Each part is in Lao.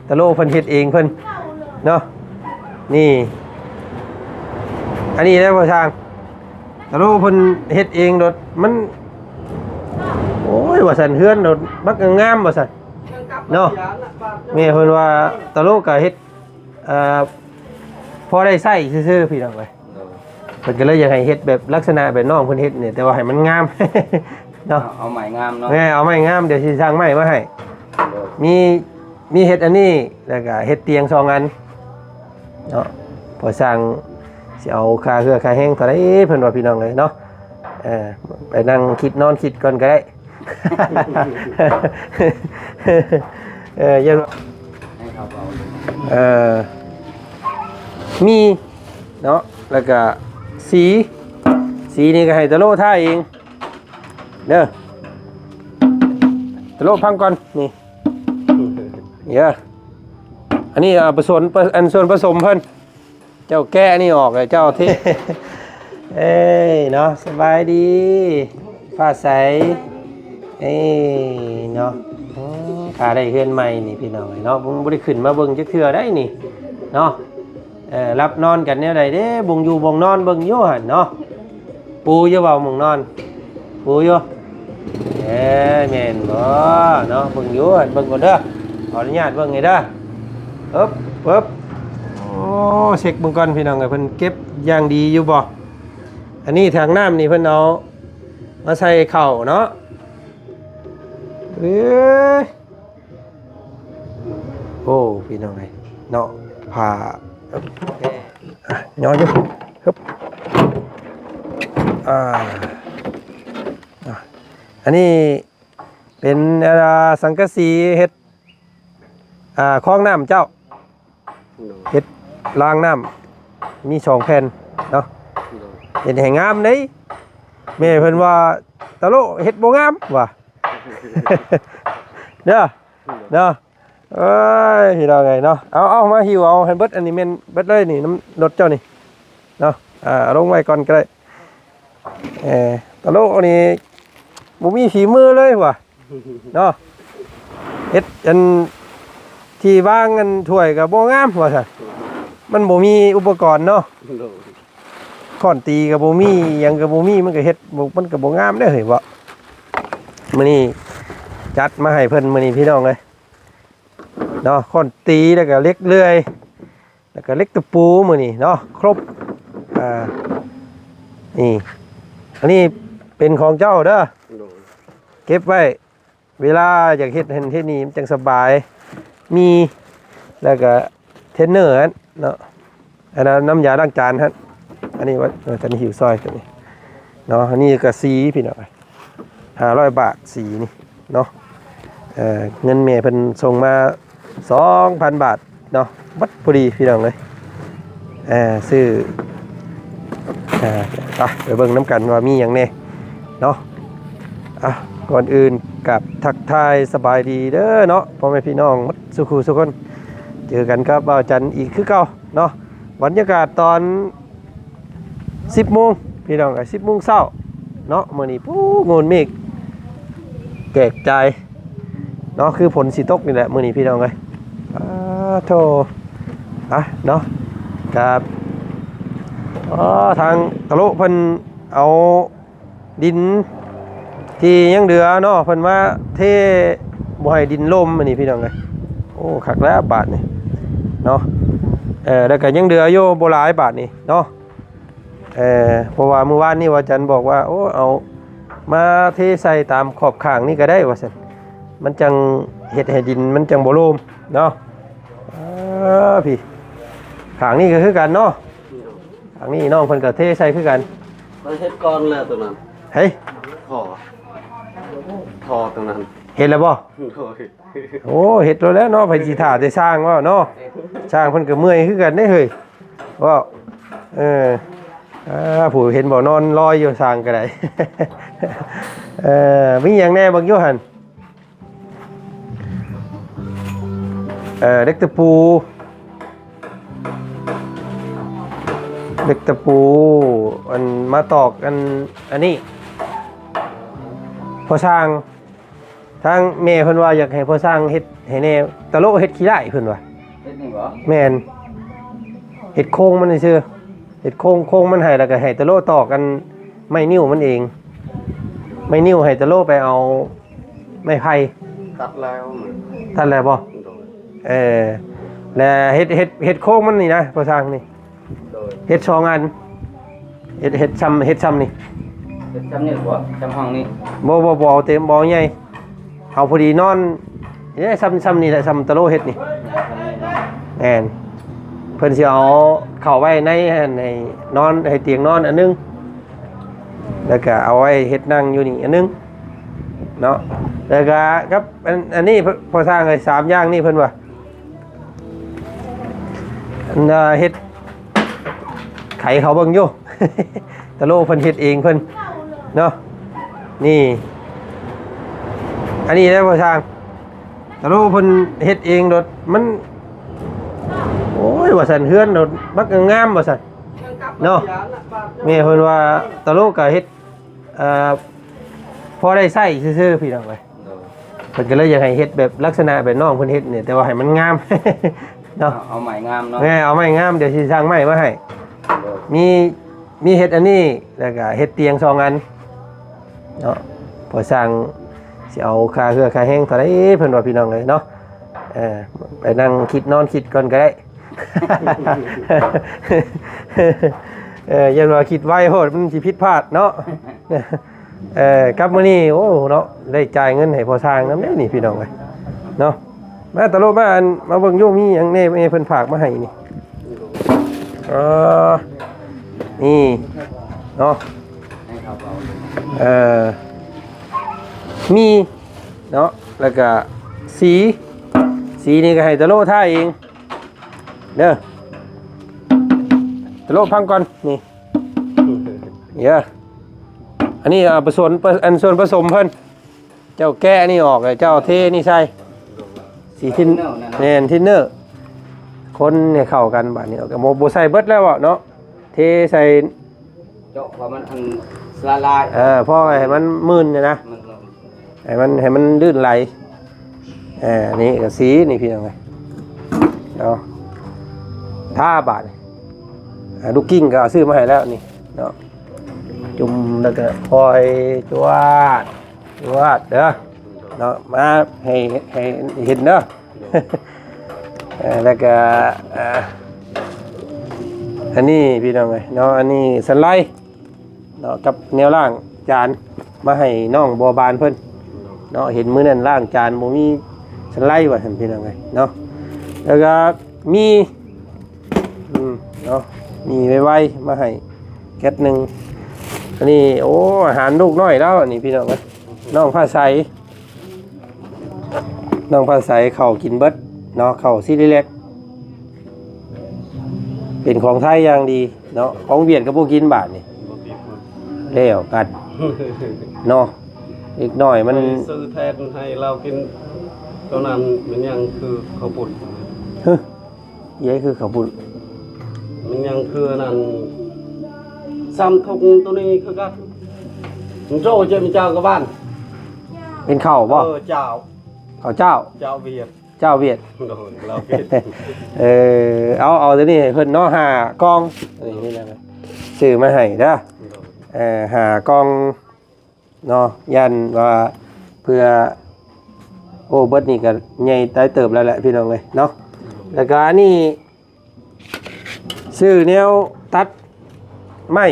ຕະໂລເພິ່ນເຮັດເອງເພິ່ນເນາະ. ນີ້ ອັນນີ້ແຫຼະພໍ່ຊ່າງ ຕະໂລເພິ່ນເຮັດເອງໂລດ ມັນ ໂອ້ຍ ວ່າຊັ້ນ ເຮືອນໂລດບັກງາມໆ ວ່າຊັ້ນເນາະ. ແມ່ເພິ່ນວ່າຕະໂລກະເຮັດ ເອີ ພໍໄດ້ໃຊ້ຊື່ໆ ພີ່ນ້ອງເອີຍ. ໂດຍ ເພິ່ນກໍເລີຍຢາກໃຫ້ເຮັດແບບລັກສະນະແບບນ້ອງເພິ່ນເຮັດນີ້ ແຕ່ວ່າໃຫ້ມັນງາມເນາະ. ເອົາ ເອົາໄມ້ງາມເນາະ. ແມ່ ເອົາໄມ້ງາມ ດຽວຊິສັ່ງໄມ້ມາໃຫ້. ໂດຍ ມີ ມີເຮັດອັນນີ້ ແລ້ວກໍເຮັດຕຽງສອງອັນເນາະ. ພໍຊ່າງຊິເອົາຄ່າເຮືອຄ່າແຮງເທົ່າໃດ ເພິ່ນວ່າ ພີ່ນ້ອງເອີຍເນາະ. ເອີ ໄປນັ່ງຄິດນອນຄິດກ່ອນກໍໄດ້. ເອີ ຢ້ານ ໃຫ້ເຂົາເວົ້າ ເອີ ມີເນາະ ແລ້ວກະສີ ສີນີ້ກໍໃຫ້ຕະໂລທາເອງເດີ ຕະໂລຟັງກ່ອນ ນີ້ ເອີ ອັນນີ້ ເອີ ປະສົມ ປະ ອັນສ່ວນປະສົມເພິ່ນ ເຈົ້າແກະນີ້ອອກແລ້ວເຈົ້າເທ ເອີຍເນາະ ສະບາຍດີ ຟ້າໃສ ເອີຍເນາະ. ໂອ້ ຖ້າໄດ້ເຮືອນໃໝ່ນີ້ພີ່ນ້ອງເອີຍເນາະ ບໍ່ໄດ້ຂຶ້ນມາເບິ່ງຈັກເທື່ອໄດ໋ນີ້ເນາະ. ເອີ ຫຼັບນອນກັນແນວໃດເດ້ ບ່ອນຢູ່ບ່ອນນອນເບິ່ງຢູ່ຫັ້ນເນາະ. ປູຢູ່ບໍ່ໝ່ອງນອນ ປູຢູ່. ເອີ ແມ່ນບໍ່ເນາະ ເບິ່ງຢູ່ ເບິ່ງກ່ອນເດີ ຂໍອະນຸຍາດເບິ່ງໃຫ້ເດີ. ເອີບ ເອີບ ໂອ້ ເຊັກເບິ່ງກ່ອນພີ່ນ້ອງເອີຍ ເພິ່ນເກັບຢ່າງດີຢູ່ບໍ່. ອັນນີ້ຖັງນ້ຳນີ້ເພິ່ນເອົາມາໃສ່ເຂົ້າເນາະ. ເອີຍ ໂອ້ ພີ່ນ້ອງເອີຍເນາະ ຜ້າ ຍໍຢູ່ ຮຶບ ອ່າ ອ່າ ອັນນີ້ເປັນ ອ່າ ສັງກະສີເຮັດ ອ່າ ຄອງນ້ຳເຈົ້າ ໂດຍ ເຮັດລາງນ້ຳ ມີສອງແຜ່ນເນາະ ໂດຍ ເຮັດໃຫ້ງາມເດ້. ແມ່ເພິ່ນວ່າ ຕະໂລເຮັດບໍ່ງາມວ່າ ເດີ ເນາະ. ເອີຍ ພີ່ນ້ອງເອີຍເນາະ ເອົາ ເອົາ ມາຫິ້ວເອົາໃຫ້ເບິດ ອັນນີ້ແມ່ນເບິດເລີຍນີ້ ນຳລົດເຈົ້ານີ້ເນາະ. ອ່າ ເອົາລົງໄວ້ກ່ອນກໍໄດ້. ເອີ ຕະໂລນີ້ບໍ່ມີຝີມືເລີຍວ່າເນາະ ເຮັດອັນທີ່ວາງອັນຖ້ວຍກໍບໍ່ງາມວ່າຊັ້ນ ມັນບໍ່ມີອຸປະກອນເນາະ ໂດຍ ຄ້ອນຕີກໍບໍ່ມີ ຫຍັງກໍບໍ່ມີ ມັນກໍເຮັດບໍ່ ມັນກໍບໍ່ງາມເດ້ເຮີ້ຍເບາະ. ມື້ນີ້ຈັດມາໃຫ້ເພິ່ນມື້ນີ້ພີ່ນ້ອງເອີຍເນາະ ຄ້ອນຕີ ແລ້ວກໍເຫຼັກເລື່ອຍ ແລ້ວກໍເຫຼັກຕະປູມື້ນີ້ເນາະ ຄົບ. ອ່າ ນີ້ ອັນນີ້ເປັນຂອງເຈົ້າເດີ ໂດຍ ເກັບໄວ້ ເວລາຢາກເຮັດຫັ້ນເຮັດນີ້ມັນຈັ່ງສະບາຍ ມີ ແລ້ວກໍເທຣນເນີຫັ້ນເນາະ ອັນນັ້ນນ້ຳຢາລ້າງຈານຫັ້ນ ອັນນີ້ວ່າ ເອີ ຕົວນີ້ຫິ້ວຊອຍຕົວນີ້ເນາະ. ອັນນີ້ກໍສີພີ່ນ້ອງ ຫ້າຮ້ອຍບາດ ສີນີ້ເນາະ. ເອີ ເງິນແມ່ເພິ່ນສົ່ງມາ ສອງພັນບາດເນາະ ບັດພໍດີພີ່ນ້ອງເອີຍ. ເອີ ຊື້ ເອີ ໄປ ໄປເບິ່ງນຳກັນວ່າມີຫຍັງແດ່ເນາະ. ອ່ະ ກ່ອນອື່ນກາບທັກທາຍສະບາຍດີເດີເນາະ ພໍ່ແມ່ພີ່ນ້ອງໝົດສູ່ຄູ່ສູ່ຄົນ ເຈີກັນກັບບ່າວຈັນອີກຄືເກົ່າເນາະ. ບັນຍາກາດຕອນ ສິບໂມງພີ່ນ້ອງເອີຍ ສິບໂມງເຊົ້າເນາະ. ມື້ນີ້ ປູ້ ໂງນເມກແຈກຈ່າຍເນາະ ຄືຝົນຊິຕົກນີ້ແຫຼະມື້ນີ້ພີ່ນ້ອງເອີຍ. ອາໂທ ອະເນາະ ກະ ອໍ ທາງຕະໂລະເພິ່ນເອົາ ດິນທີ່ຍັງເຫຼືອເນາະ ເພິ່ນມາເທບໍ່ໃຫ້ດິນລົມອັນນີ້ພີ່ນ້ອງເອີຍ. ໂອ້ ຄັກແລ້ວບາດນີ້ເນາະ. ເອີ ແລ້ວກໍຍັງເຫຼືອຢູ່ບໍ່ຫຼາຍບາດນີ້ເນາະ. ເອີ ເພາະວ່າມື້ວານນີ້ວ່າຈັນບອກວ່າ ໂອ້ ເອົາມາເທໃສ່ຕາມຂອບຂ້າງນີ້ກໍໄດ້ວ່າຊັ້ນ ມັນຈັ່ງເຮັດໃຫ້ດິນມັນຈັ່ງບໍ່ລົມເນາະ. ເອີ ພີ່ ຂ້າງນີ້ກໍຄືກັນເນາະ. ທາງນີ້ນ້ອງເພິ່ນກໍເທໃສ່ຄືກັນ. ມັນເຮັດກ່ອນແລ້ວຕົວນັ້ນ ເຮີ້ຍ ທໍ່ ທໍ່ຕົວນັ້ນ ເຮັດແລ້ວບໍ່? ໂດຍ ໂອ້ ເຮັດໂລດແລ້ວເນາະ ໃຜຊິຖ້າແຕ່ຊ່າງເວົ້າເນາະ. ຊ່າງເພິ່ນກໍເມື່ອຍຄືກັນເດ້ເຮີ້ຍ ເວົ້າ. ເອີ ອ່າ ຜູ້ເຫັນບໍ່ ນອນລອຍຢູ່ຊ່າງກໍໄດ້. ເອີ ມີຫຍັງແດ່ເບິ່ງຢູ່ຫັ້ນ? ເອີ ເຫຼັກຕະປູ ເຫຼັກຕະປູ ອັນມາຕອກ ອັນ ອັນນີ້ ພໍ່ຊ່າງ ທາງແມ່ເພິ່ນວ່າຢາກໃຫ້ພໍ່ຊ່າງເຮັດໃຫ້ແດ່ ຕະໂລະເຮັດຂີ້ຮ້າຍເພິ່ນວ່າ. ເຮັດນີ້ບໍ່? ແມ່ນ ເຮັດໂຄງມັນຊື່ໆ ເຮັດໂຄງ ໂຄງມັນໃຫ້ ແລ້ວກໍໃຫ້ຕະໂລະຕອກອັນໄມ້ນິ້ວມັນເອງ ໄມ້ນິ້ວໃຫ້ຕະໂລະໄປເອົາໄມ້ໄຜ່ ຕັດແລ້ວ ຕັດແລ້ວບໍ່? ໂດຍ. ເອີ ແລ້ວເຮັດ ເຮັດ ເຮັດໂຄງມັນນີ້ນະ ພໍ່ຊ່າງນີ້ ໂດຍ ເຮັດສອງອັນ ເຮັດ ເຮັດຊ່ຳ ເຮັດຊ່ຳນີ້ ເຮັດຊ່ຳນີ້ບໍ່? ຊ່ຳຫ້ອງນີ້ ບໍ່ ບໍ່ ບໍ່ເອົາເຕັມ ບໍ່ເອົາໃຫຍ່ ເອົາພໍດີນອນ ເອີ ຊ່ຳ ຊ່ຳນີ້ແຫຼະ ຊ່ຳຕະໂລເຮັດນີ້ ແມ່ນ ເພິ່ນຊິເອົາເຂົ້າໄວ້ໃນ ໃຫ້ນອນ ໃຫ້ຕຽງນອນອັນໜຶ່ງ ແລ້ວກະເອົາໄວ້ເຮັດນັ່ງຢູ່ນີ້ອັນໜຶ່ງເນາະ ແລ້ວກະກັບອັນ ອັນນີ້ ພໍ່ຊ່າງເອີຍ ສາມຢ່າງນີ້ເພິ່ນວ່າ ອັນ ເຮັດ ໃຫ້ເຂົາເບິ່ງຢູ່ ຕະໂລເພິ່ນເຮັດເອງເພິ່ນເນາະ ນີ້ ອັນນີ້ແຫຼະພໍ່ຊ່າງ ຕະໂລເພິ່ນເຮັດເອງໂລດ ມັນ ໂອ້ຍ ວ່າຊັ້ນ ເຮືອນໂລດ ບັກງາມໆ ວ່າຊັ້ນເນາະ ແມ່ເພິ່ນວ່າ ຕະໂລກະເຮັດ ເອີ ພໍໄດ້ໃຊ້ຊື່ໆ ພີ່ນ້ອງເອີຍ ໂດຍ ເພິ່ນກໍເລີຍຢາກໃຫ້ເຮັດແບບລັກສະນະແບບນ້ອງເພິ່ນເຮັດນີ້ ແຕ່ວ່າໃຫ້ມັນງາມເນາະ ເອົາ ເອົາໄມ້ງາມເນາະ ແມ່ນ ເອົາໄມ້ງາມ ດຽວຊິສັ່ງໄມ້ມາໃຫ້ ໂດຍ ມີ ມີເຮັດອັນນີ້ ແລ້ວກໍເຮັດຕຽງສອງອັນເນາະ ພໍຊ່າງຊິເອົາຄ່າເຮືອຄ່າແຮງເທົ່າໃດ ເພິ່ນວ່າ ພີ່ນ້ອງເອີຍເນາະ ເອີ ໄປນັ່ງຄິດນອນຄິດກ່ອນກໍໄດ້ ເອີ ຢ້ານວ່າຄິດໄວໂພດ ມັນຊິຜິດພາດເນາະ ເອີ ກັບມື້ນີ້ ໂອ້ ເນາະ ໄດ້ຈ່າຍເງິນໃຫ້ພໍ່ຊ່າງນຳເດ້ນີ້ ພີ່ນ້ອງເອີຍເນາະ ມາ ຕະໂລ ມາ ອັນ ມາເບິ່ງຢູ່ ມີຫຍັງແດ່ ແມ່ເພິ່ນຝາກມາໃຫ້ນີ້ ເອີ ນີ້ເນາະ ເອີ ມີເນາະ ແລ້ວກະສີ ສີນີ້ກໍໃຫ້ຕະໂລທາເອງເດີ ຕະໂລຟັງກ່ອນ ນີ້ ເອີ ອັນນີ້ ເອີ ປະສົມ ປະ ອັນສ່ວນປະສົມເພິ່ນ ເຈົ້າແກະນີ້ອອກ ແລ້ວເຈົ້າເທນີ້ໃສ່ ສີທິນ ແມ່ນ ທິນເນີ ຄົນໃຫ້ເຂົ້າກັນ ບາດນີ້ກໍບໍ່ ບໍ່ໃສ່ເບິດແລ້ວເນາະ ເທໃສ່ ເຈາະ ເພາະມັນອັນລະລາຍ ເອີ ພໍໃຫ້ມັນມື່ນນີ້ນະ ມັນ ໃຫ້ມັນ ໃຫ້ມັນລື່ນໄຫຼ ເອີ ນີ້ກໍສີນີ້ ພີ່ນ້ອງເອີຍເນາະ ທາບາດນີ້ ອ່າ ລູກກິ່ງກໍຊື້ມາໃຫ້ແລ້ວນີ້ເນາະ ຈຸ່ມ ແລ້ວກໍຄ່ອຍຈວດ ຈວດເດີເນາະ ມາໃຫ້ ໃຫ້ເຫັນເດີ ເອີ ແລ້ວກໍ ເອີ ອັນນີ້ ພີ່ນ້ອງເອີຍເນາະ ອັນນີ້ສັນໄລ ເນາະ ກັບແນວລ້າງຈານ ມາໃຫ້ນ້ອງບົວບານເພິ່ນເນາະ ເຫັນມື້ນັ້ນລ້າງຈານບໍ່ມີສັນໄລວ່າຊັ້ນ ພີ່ນ້ອງເອີຍເນາະ ແລ້ວກໍມີ ອືມ ເນາະ ມີໄວໆ ມາໃຫ້ແກັດໜຶ່ງ ອັນນີ້ ໂອ້ ອາຫານລູກນ້ອຍລາວ ອັນນີ້ ພີ່ນ້ອງເອີຍ ນ້ອງຟ້າໃສ ນ້ອງຟ້າໃສເຂົ້າກິນເບິດເນາະ ເຂົ້າຊີຣີແລັກ ເປັນຂອງໄທຢ່າງດີເນາະ ຂອງຫວຽດກໍບໍ່ກິນບາດນີ້ ບໍ່ຕິດ ແລ້ວກັນເນາະ ເດັກນ້ອຍມັນ ໄປຊື້ແທນໃຫ້ລາວກິນ ຕອນນັ້ນແມ່ນຫຍັງ ຄືເຂົ້າປຸ້ນ ຮະ ເອີ ຄືເຂົ້າປຸ້ນ ແມ່ນຫຍັງ ຄືອັນນັ້ນ ຊຳທຸກໂຕນີ້ຄືກັນ ໂຈເຈມຈາວກະບ້ານ ເປັນເຂົ້າບໍ່? ເອີ ເຈົ້າ ເຂົ້າເຈົ້າ ເຈົ້າຫວຽດ ເຈົ້າຫວຽດ ໂດຍ ລາວຫວຽດ ເອີ ເອົາ ເອົາໂຕນີ້ໃຫ້ເພິ່ນເນາະ ຫ້າກ່ອງ ນີ້ນະ ຊື້ມາໃຫ້ເດີ ໂດຍ ເອີ ຫ້າກ່ອງເນາະ ຢ້ານວ່າເພື່ອ ໂອ້ ເບິດນີ້ກໍໃຫຍ່ຫຼາຍເຕີບແລ້ວແຫຼະ ພີ່ນ້ອງເອີຍເນາະ ແລ້ວກໍອັນນີ້ ຊື້ແນວຕັດໄມ້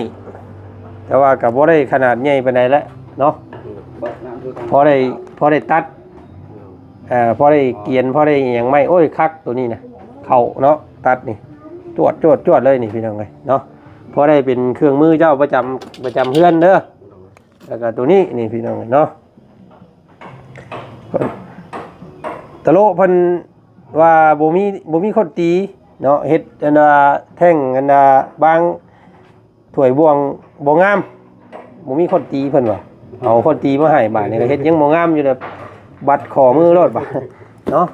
ແຕ່ວ່າກໍບໍ່ໄດ້ຂະໜາດໃຫຍ່ປານໃດແຫຼະເນາະ ພໍໄດ້ ພໍໄດ້ຕັດ ເອີ ພໍໄດ້ກຽນ ພໍໄດ້ຫຍັງໄມ້ ໂອ້ຍ ຄັກໂຕນີ້ນະ ເຂົ້າເນາະ ຕັດນີ້ ຈວດ ຈວດ ຈວດເລີຍນີ້ ພີ່ນ້ອງເອີຍເນາະ ພໍໄດ້ເປັນເຄື່ອງມືເຈົ້າປະຈຳ ປະຈຳເຮືອນເດີ ແລ້ວກໍໂຕນີ້ນີ້ ພີ່ນ້ອງເອີຍເນາະ ຕະໂລະເພິ່ນວ່າບໍ່ມີ ບໍ່ມີຄົນຕີເນາະ ເຮັດອັນວ່າແທ່ງອັນວ່າບາງຖ້ວຍບ່ວງບໍ່ງາມ ບໍ່ມີຄົນຕີເພິ່ນວ່າ ເອົາຄົນຕີມາໃຫ້ ບາດນີ້ກໍເຮັດຍັງບໍ່ງາມຢູ່ ແລ້ວບັດຂໍ້ມືໂລດບາດເນາະ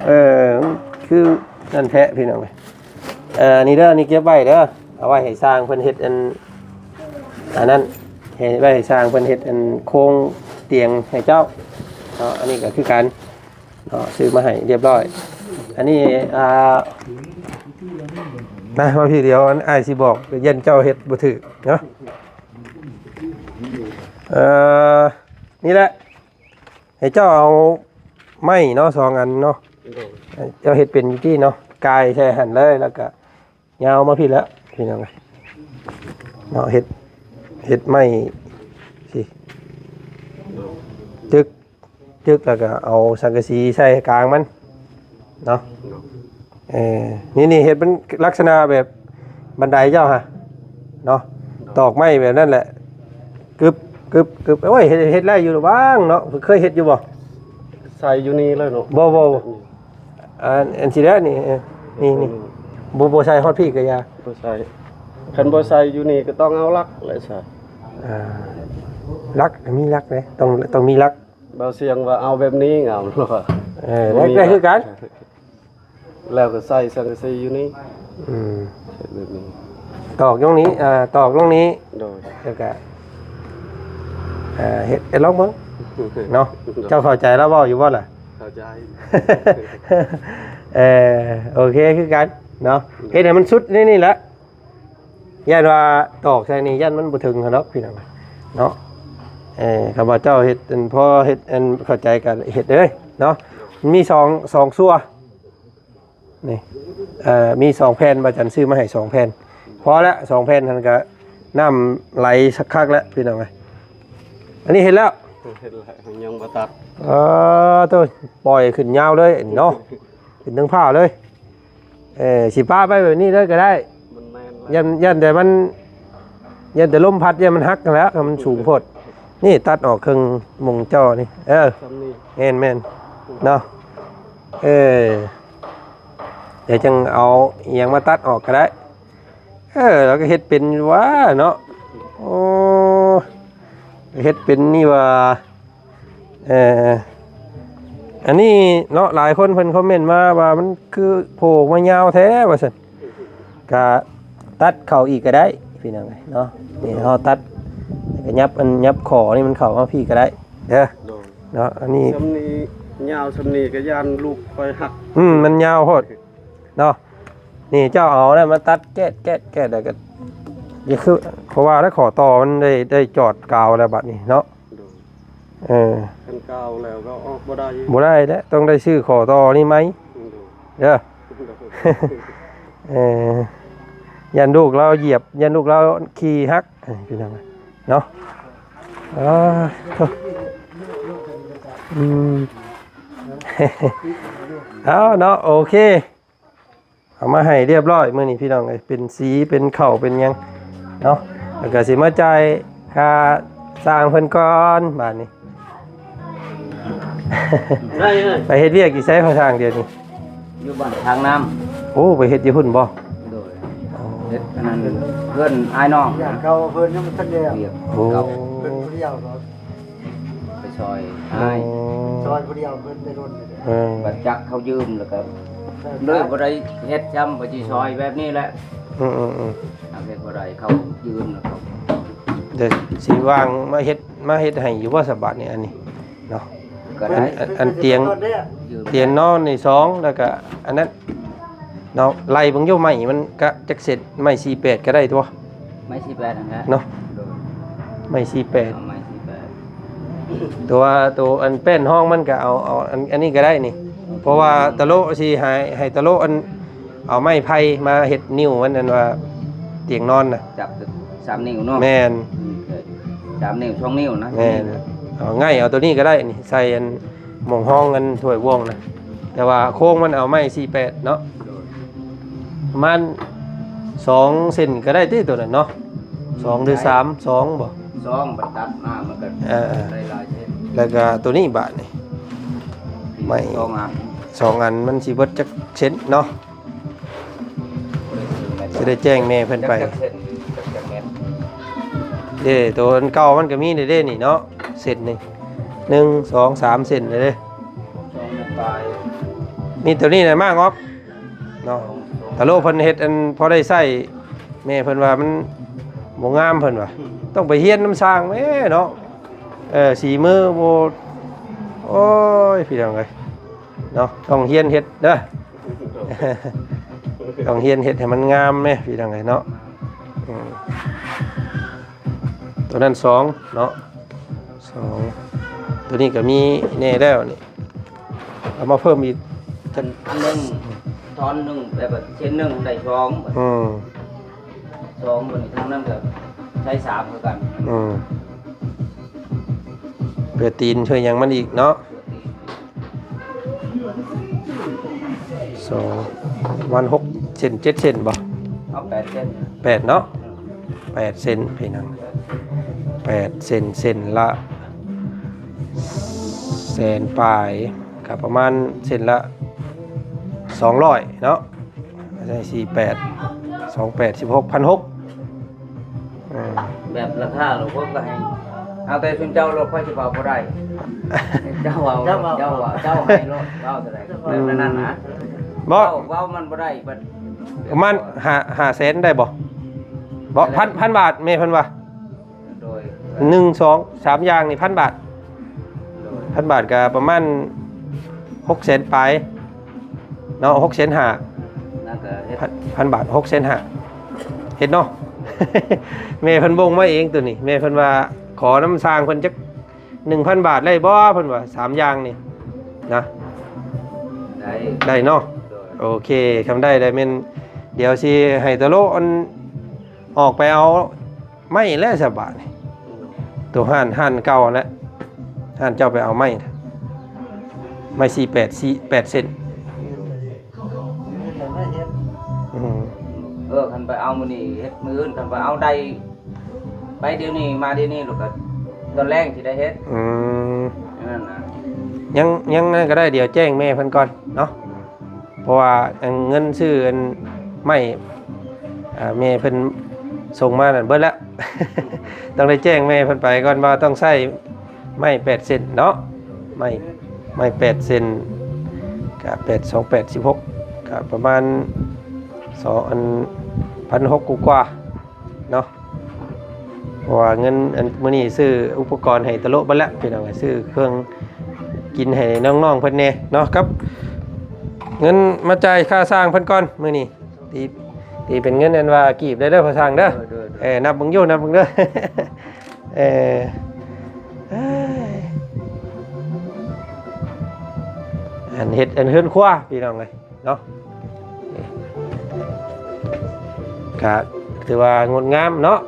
ເອີ ຄືນັ້ນແທ້ ພີ່ນ້ອງເອີຍ ເອີ ນີ້ເດີ ນີ້ເກັບໄວ້ເດີ ເອົາໄວ້ໃຫ້ຊ່າງເພິ່ນເຮັດອັນ ອັນນັ້ນ ໃຫ້ໄວ້ໃຫ້ຊ່າງເພິ່ນເຮັດອັນໂຄງຕຽງໃຫ້ເຈົ້າ ເນາະ ອັນນີ້ກໍຄືກັນເນາະ ຊື້ມາໃຫ້ຮຽບຮ້ອຍ. ອັນນີ້ ອ່າ ນະ ມາພີ່ ດຽວອັນອ້າຍຊິບອກ ຢ້ານເຈົ້າເຮັດບໍ່ຖືກເນາະ. ເອີ ນີ້ແຫຼະ ໃຫ້ເຈົ້າເອົາໄມ້ເນາະ ສອງອັນເນາະ ເຈົ້າເຮັດເປັນຢູ່ຕິເນາະ ກ່າຍໃສ່ຫັ້ນເລີຍ ແລ້ວກໍ ຍາວມາພີ້ແລ້ວພີ່ນ້ອງເອີຍເນາະ. ເຮັດ ເຮັດໄມ້ຊິ ຕຶກ ຕຶກ ແລ້ວກໍເອົາສັງກະສີໃສ່ກາງມັນເນາະ. ເອີ ນີ້ ນີ້ເຮັດເປັນລັກສະນະແບບບັນໄດເຈົ້າຫະເນາະ ຕອກໄມ້ແບບນັ້ນແຫຼະ ກຶບ ກຶບ ກຶບ. ໂອ້ຍ ເຮັດ ເຮັດໄດ້ຢູ່ຫວາງເນາະ ເຄີຍເຮັດຢູ່ບໍ່? ໃສ່ຢູ່ນີ້ເລີຍເນາະ ບໍ່ ບໍ່ ອັນ ອັນຊີ້ແຫຼະນີ້ ເອີ ນີ້ ນີ້ ອືມ ບໍ່ ບໍ່ໃສ່ຮອດພີ້ກໍຢ່າ ບໍ່ໃສ່. ຄັນບໍ່ໃສ່ຢູ່ນີ້ກໍຕ້ອງເອົາຫຼັກແຫຼະໃສ່ ອ່າ ຫຼັກ ມີຫຼັກເດ້ ຕ້ອງ ຕ້ອງມີຫຼັກ. ບ່າວຊຽງວ່າເອົາແບບນີ້ງາມ ເອີ ບໍ່ມີ ໄດ້ ໄດ້ຄືກັນ ແລ້ວກໍໃສ່ສັງກະສີຢູ່ນີ້ ອືມ ເຮັດແບບນີ້ ຕອກລົງນີ້ ເອີ ຕອກລົງນີ້ ໂດຍ ແລ້ວກໍ ເອີ ເຮັດ ເຮັດລອງເບິ່ງເນາະ. ເຈົ້າເຂົ້າໃຈລາວເວົ້າຢູ່ບໍ່ລະ? ເຂົ້າໃຈ ເອີ ໂອເຄຄືກັນເນາະ ເຮັດໃຫ້ມັນສຸດໃນນີ້ແຫຼະ. ຢ້ານວ່າຕອກໃສ່ນີ້ ຢ້ານມັນບໍ່ເຖິງຫັ້ນດອກພີ່ນ້ອງເນາະ. ເອີ ຄຳວ່າເຈົ້າເຮັດ ອັນ ພໍເຮັດ ອັນ ເຂົ້າໃຈກໍເຮັດເລີຍເນາະ. ມັນມີສອງ ສອງຊົ່ວ ນີ້ ເອີ ມີສອງແຜ່ນ ບ່າວຈັນຊື້ມາໃຫ້ສອງແຜ່ນ ພໍລະ ສອງແຜ່ນຫັ້ນກະນ້ຳໄຫຼຄັກໆແລ້ວພີ່ນ້ອງເອີຍ. ອັນນີ້ເຮັດແລ້ວ ເຮັດແລ້ວ ຍັງບໍ່ຕັດ ເອີ ໂຕ ປ່ອຍຂຶ້ນຍາວເລີຍເນາະ ຂຶ້ນເທິງຟ້າເລີຍ. ເອີ ຊິປະໄວ້ແບບນີ້ເລີຍກໍໄດ້ ມັນແມ່ນແລ້ວ ຢ້ານ ຢ້ານແຕ່ມັນ ຢ້ານແຕ່ລົມພັດ ຢ້ານມັນຫັກຫັ້ນແຫຼະ ມັນສູງໂພດ. ນີ້ຕັດອອກເຄິ່ງມົງຈໍນີ້ ເອີ ສ່ຳນີ້ ແມ່ນໆ ເນາະ. ເອີ ດຽວຈັ່ງເອົາອີ່ຫຍັງມາຕັດອອກກໍໄດ້. ເອີ ລາວກໍເຮັດເປັນຢູ່ຫວາເນາະ. ໂອ້ ເຮັດເປັນນີ້ຫວາ. ເອີ ອັນນີ້ເນາະ ຫຼາຍຄົນເພິ່ນຄອມເມັນມາວ່າ ມັນຄືໂຜ່ອອກມາຍາວແທ້ວ່າຊັ້ນ. ກະຕັດເຂົ້າອີກກໍໄດ້ພີ່ນ້ອງເອີຍເນາະ. ນີ້ເຮົາຕັດ ກະຫຍັບ ອັນຫຍັບຂໍ້ນີ້ມັນເຂົ້າມາພີ້ກໍໄດ້ເດີ ໂດຍ ເນາະ. ອັນນີ້ສ່ຳນີ້ ຍາວສ່ຳນີ້ກໍຢ້ານລູກຂ້ອຍຫັກ ອືມ ມັນຍາວໂພດເນາະ. ນີ້ເຈົ້າເອົານັ້ນມາຕັດແກດໆໆ ແລ້ວກໍ ຢ່າຄື ເພາະວ່າແລ້ວຂໍ້ຕໍ່ມັນໄດ້ ໄດ້ຈອດກາວແລ້ວບັດນີ້ເນາະ ໂດຍ ເອີ ຄັນກາວແລ້ວກໍອອກບໍ່ໄດ້ ບໍ່ໄດ້ແລ້ວ ຕ້ອງໄດ້ຊື້ຂໍ້ຕໍ່ນີ້ໃໝ່ ໂດຍ ເດີ ໂດຍ ເອີ ຢ້ານລູກລາວຢຽບ ຢ້ານລູກລາວຂີ່ຫັກ ເອີ ພີ່ນ້ອງເນາະ. ເອີ ໂທ້ ອືມ ເອົາເນາະ ໂອເຄ. ເອົາມາໃຫ້ຮຽບຮ້ອຍມື້ນີ້ພີ່ນ້ອງເອີຍ ເປັນສີເປັນເຂົ້າເປັນຫຍັງເນາະ. ແລ້ວກໍຊິມາຈ່າຍຄ່າຊ່າງເພິ່ນກ່ອນບາດນີ້. ໄດ້ເລີຍ ໄປເຮັດວຽກຢູ່ໃສພໍ່ຊ່າງດຽວນີ້? ຢູ່ບ້ານທາງນ້ຳ. ໂອ້ ໄປເຮັດຢູ່ພຸ້ນບໍ່? ໂດຍ ໂອ້ ເຮັດອັນນັ້ນເຮືອນອ້າຍນ້ອງ ເຂົາເພິ່ນຍັງບໍ່ທັນແລ້ວ ວຽກ ໂອ້ ເກົ່າ ເພິ່ນຜູ້ດຽວເນາະ. ໄປຊ່ອຍອ້າຍ ໂອ້ ຊ່ອຍຜູ້ດຽວເພິ່ນໄດ້ດົນ ເອີ ບັດຈັກເຂົາຢືມແລ້ວກໍເລີຍບໍ່ໄດ້ເຮັດຊ້ຳ ວ່າຊິຊ່ອຍແບບນີ້ແຫຼະ. ອືມໆໆ ເຮັດບໍ່ໄດ້ ເຂົາຢືມແລ້ວກໍ ເດີ ຊິວ່າງມາເຮັດ ມາເຮັດໃຫ້ຢູ່ບໍ່ສະບາດນີ້ ອັນນີ້ເນາະ? ກໍໄດ້ ອັນ ອັນຕຽງ ຕຽງນອນນີ້ສອງ ແລ້ວກໍອັນນັ້ນ ເນາະ ໄລ່ເບິ່ງຢູ່ ໄມ້ມັນກະຈັກເຊັນ ໄມ້ສີ່ແປດກໍໄດ້ຕົວະ ໄມ້ສີ່ແປດຫັ້ນແຫຼະເນາະ. ໂດຍ ໄມ້ສີ່ແປດ ເອົາໄມ້ສີ່ແປດ ຕົວ ຕົວອັນແປ້ນຮອງມັນກະເອົາ ເອົາອັນ ອັນນີ້ກະໄດ້ນີ້ ເພາະວ່າຕະໂລະຊິໃຫ້ ໃຫ້ຕະໂລະອັນ ເອົາໄມ້ໄຜ່ມາເຮັດນິ້ວມັນ ອັນວ່າຕຽງນອນນະ ຈັບສາມນິ້ວເນາະ. ແມ່ນ ອືມ ສາມນິ້ວ ສອງນິ້ວນະ. ແມ່ນ ເອົາ ງ່າຍ ເອົາຕົວນີ້ກະໄດ້ນີ້ ໃສ່ອັນ ໝ່ອງຮອງອັນຖ້ວຍບ່ວງນະ ແຕ່ວ່າໂຄງມັນເອົາໄມ້ສີ່ແປດເນາະ. ໂດຍ ປະມານສອງເຊັນກໍໄດ້ຕິ ໂຕນັ້ນເນາະ ສອງຫຼືສາມ ສອງບໍ່? ສອງ ບັດຕັດມາມັນກໍ ເອີ ໄດ້ຫຼາຍເຊັນ. ແລ້ວກໍໂຕນີ້ບາດນີ້ ໄມ້ສອງອັນ ສອງອັນມັນຊິເບິດຈັກເຊັນເນາະ? ຊິໄດ້ແຈ້ງແມ່ເພິ່ນໄປ. ຈັກເຊັນ ຈັກແມັດ? ເດ້ ໂຕອັນເກົ່າມັນກໍມີເດ້ນີ້ເນາະ ເຊັນໜຶ່ງ ໜຶ່ງ ສອງ ສາມເຊັນເດ້ ສອງແມັດປາຍ. ມີໂຕນີ້ແຫຼະມາງອອກເນາະ ຕະໂລະເພິ່ນເຮັດອັນພໍໄດ້ໃຊ້ ແມ່ເພິ່ນວ່າມັນບໍ່ງາມ ເພິ່ນວ່າ ອືມ ຕ້ອງໄປຮຽນນຳຊ່າງແມ້ເນາະ. ເອີ ສີມືບໍ່ ໂອ້ຍ ພີ່ນ້ອງເອີຍເນາະ ຕ້ອງຮຽນເຮັດເດີ ຕ້ອງຮຽນເຮັດໃຫ້ມັນງາມແມ້ ພີ່ນ້ອງເອີຍເນາະ. ອືມ ໂຕນັ້ນສອງເນາະ ສອງ ໂຕນີ້ກໍມີແດ່ແລ້ວນີ້ ເອົາມາເພີ່ມອີກຈັກ ອັນໜຶ່ງ ທ່ອນໜຶ່ງ ແບບວ່າເສັ້ນໜຶ່ງໄດ້ສອງ ອືມ ສອງ ບັດນີ້ທາງນັ້ນກໍໃຊ້ສາມຄືກັນ ອືມ ເພື່ອຕີນເພື່ອຫຍັງມັນອີກເນາະ. ສອງ ປະມານຫົກເຊັນ ເຈັດເຊັນບໍ່? ເອົາແປດເຊັນ ແປດເນາະ ອືມ ແປດເຊັນ ພີ່ນ້ອງ ແປດເຊັນ ເຊັນລະແສນປາຍ ກໍປະມານເຊັນລະສອງຮ້ອຍເນາະ ໃສ່ສີ່ແປດ ສອງແປດ ສິບຫົກ ພັນຫົກ ອ່າ ແບບລາຄາໂລດ ຂ້ອຍກໍໃຫ້ເອົາແຕ່ຊຸມເຈົ້າໂລດ ຂ້ອຍຊິເວົ້າບໍ່ໄດ້ ເຈົ້າເວົ້າ ເຈົ້າເວົ້າ ເຈົ້າເວົ້າ ເຈົ້າໃຫ້ໂລດ ເວົ້າເທົ່າໃດ ອືມ ແບບນັ້ນນະ ບໍ່ ເວົ້າ ເວົ້າມັນບໍ່ໄດ້ ປະມານຫ້າ ຫ້າແສນໄດ້ບໍ່? ບໍ່ ພັນ ພັນບາດ ແມ່ເພິ່ນວ່າ ໂດຍ ໜຶ່ງ ສອງ ສາມຢ່າງນີ້ ພັນບາດ ໂດຍ ພັນບາດກໍປະມານຫົກແສນປາຍເນາະ ຫົກແສນຫ້າ ນັ້ນກໍເຮັດ ພັນ ພັນບາດ ຫົກແສນຫ້າ ເຮັດເນາະ ແມ່ເພິ່ນບົ່ງມາເອງໂຕນີ້ ແມ່ເພິ່ນວ່າຂໍນຳຊ່າງເພິ່ນຈັກໜຶ່ງພັນບາດໄດ້ບໍ່ ເພິ່ນວ່າ ສາມຢ່າງນີ້ນະ ໄດ້ ໄດ້ເນາະ ໂດຍ ໂອເຄ ຄັນໄດ້ ໄດ້ແມ່ນ ດຽວຊິໃຫ້ຕະໂລອັນ ອອກໄປເອົາໄມ້ແລ້ວສະບາດນີ້ ໂຕຮ້ານ ຮ້ານເກົ່າຫັ້ນແຫຼະ ຮ້ານເຈົ້າໄປເອົາໄມ້ ໄມ້ສີ່ແປດ ສີ່ແປດເຊັນ ອືມ ເອີ ຄັນໄປເອົາມື້ນີ້ເຮັດມື້ອື່ນ ຄັນໄປເອົາໄດ້ ໄປດຽວນີ້ມາດຽວນີ້ ແລ້ວກໍຕອນແລງຊິໄດ້ເຮັດ ອືມ ນັ້ນນະ ຍັງ ຍັງນັ້ນກໍໄດ້ ດຽວແຈ້ງແມ່ເພິ່ນກ່ອນເນາະ. ເພາະວ່າອັນເງິນຊື້ອັນໄມ້ ອ່າ ແມ່ເພິ່ນສົ່ງມານັ້ນເບິດແລ້ວ ຕ້ອງໄດ້ແຈ້ງແມ່ເພິ່ນໄປກ່ອນວ່າຕ້ອງໃຊ້ໄມ້ແປດເຊັນເນາະ ໄມ້ ໄມ້ແປດເຊັນ ກະແປດ ສອງແປດ ສິບຫົກ ກະປະມານສອງ ອັນ ພັນຫົກກວ່າໆ ເນາະ ເພາະວ່າເງິນອັນມື້ນີ້ຊື້ອຸປະກອນໃຫ້ຕະໂລະເບິດແລ້ວ ພີ່ນ້ອງເອີຍ ຊື້ເຄື່ອງກິນໃຫ້ນ້ອງໆເພິ່ນແດ່ເນາະ ກັບເງິນມາຈ່າຍຄ່າຊ່າງເພິ່ນກ່ອນມື້ນີ້ ຕີ ຕີເປັນເງິນອັນວ່າກີບໄດ້ເດີພໍ່ຊ່າງເດີ ໂດຍ ໂດຍ ໂດຍ ເອີ ນັບເບິ່ງຢູ່ ນັບເບິ່ງເດີ ເອີ ອັນເຮັດອັນເຮືອນຄົວ ພີ່ນ້ອງເອີຍ ເນາະ ກະຖືວ່າງົດງາມເນາະ